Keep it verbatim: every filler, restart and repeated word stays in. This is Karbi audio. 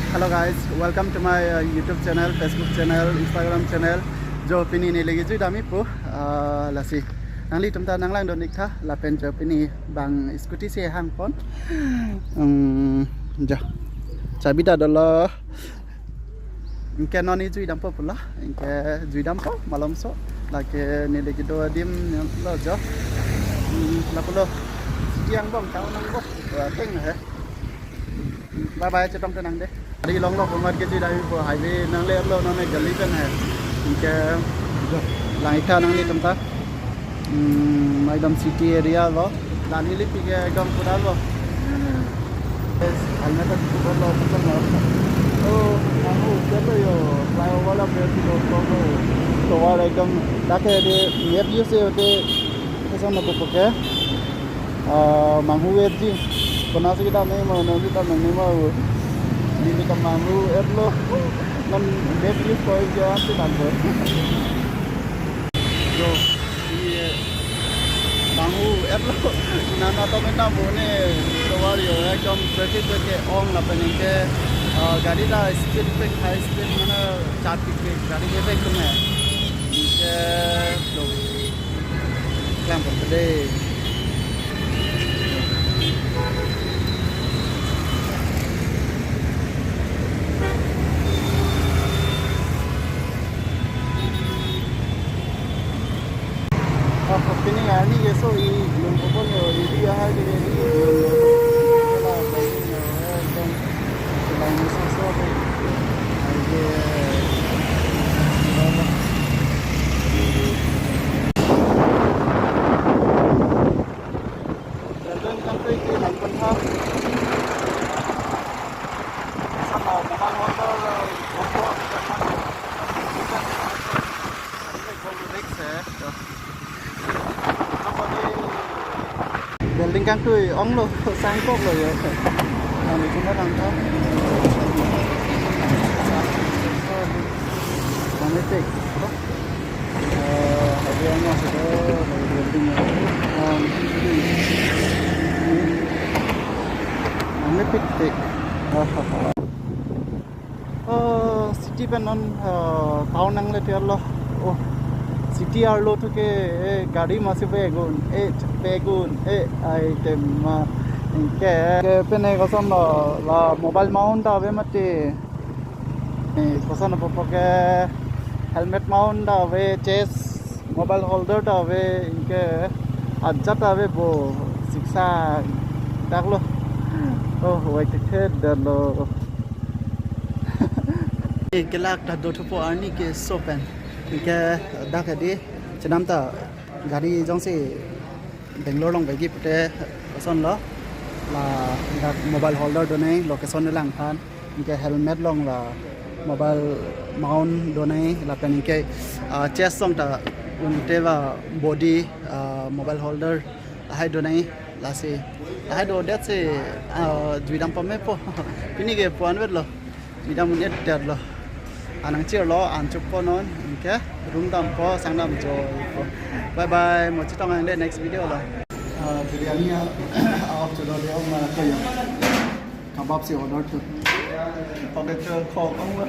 Hello guys, welcome to my uh, YouTube channel, Facebook channel, Instagram channel. Jo pini neli kejui dam-ikpo, uh, lasi nanglitum ta nanglangdun-ik tha, lapen jo pini bang scooty si hangpon. Hmm, jo. Chabi ta dolo. Anke non ne jui dampo pulo, anke jui dampo malomso. Lake neli kedo adim lo jo. Hmm, lapulo. City angbong, town angbong. Wah, teng he. Bye bye, chetong tenang dei. Gari longlo, komat kejui dam-ikpo, highway nangle-etlo, non ne gully pen he. Anke jo, lang-ik tha nanglitum ta. Hmm, ekdom city area lo. Dani lipi ke ekdom pura lo. Yes, helmet ta kubar lo, kubar lo. Oh, kamu siapa yo? Flyover lo, berarti lo, lo, lo. Tovar ekdom, dak ke dei, map use hote, koson nangpo ke. Ah, manghu-etji. Konasi kedam nangji ma, nangji kedam nangji ma. Neli ta manghu-etlo. Non map use koi ja si dampo. Jo, ye manghu-etlo. Nana to mena bone, tovar yo, ekdom traffic ke ong lapen anke, ah, gari ta speed break, high speed mane chat pik pik, gari ke break tum he. Anke, jo. Klang pon dei. Ah, pini arni keso i lung kopon yo, idi ahai ke, di. Kela, kela, ekdom, kela, ini so, so, dei. Ai ke, Building kangtui ke nangpon tha. Sama mobile holder, building kangtui onglo, sangkoklo ya. Kami cuma nangkok. Kami tik. Eh, ada yang masuk ke building ya. Um, ini titik. Ah, ah, ah. Oh, city pen non, ah, town nangle tiar lo. Oh, city arlo tu ke, eh, gari masi begun, eh, begun, eh, item ma. Anke, ke pen e koson lo, la mobile mount ave mati. Eh, koson apo po ke helmet mount ta ave, chest, mobile holder ta ave, anke ajat ave bo, siksa dak lo. Oh, wai tiket dak lo. Eh, kelak ta do thupo arni keso pen. Anke dak adi, chenam ta gari jongsi Bangalore along vekji pute koson lo, la dak mobile holder donai, location ne langthan, anke helmet along la mobile mount donai, lapen anke, ah, chest along ta unte va body, ah, mobile holder lahai donai, lasi lahai dodet si, ah, jui dam pamepo. Pini ke puan vetlo. Bidam un-et det lo. Anang chir lo, an chukpo non, anke rung dampo, sang dam joipo. Bye bye, mo chetong ang dei next video lo. Ah, biryani a, off chalo dei, om na kayo. Kebab si order tu. Pakai ke kok, om.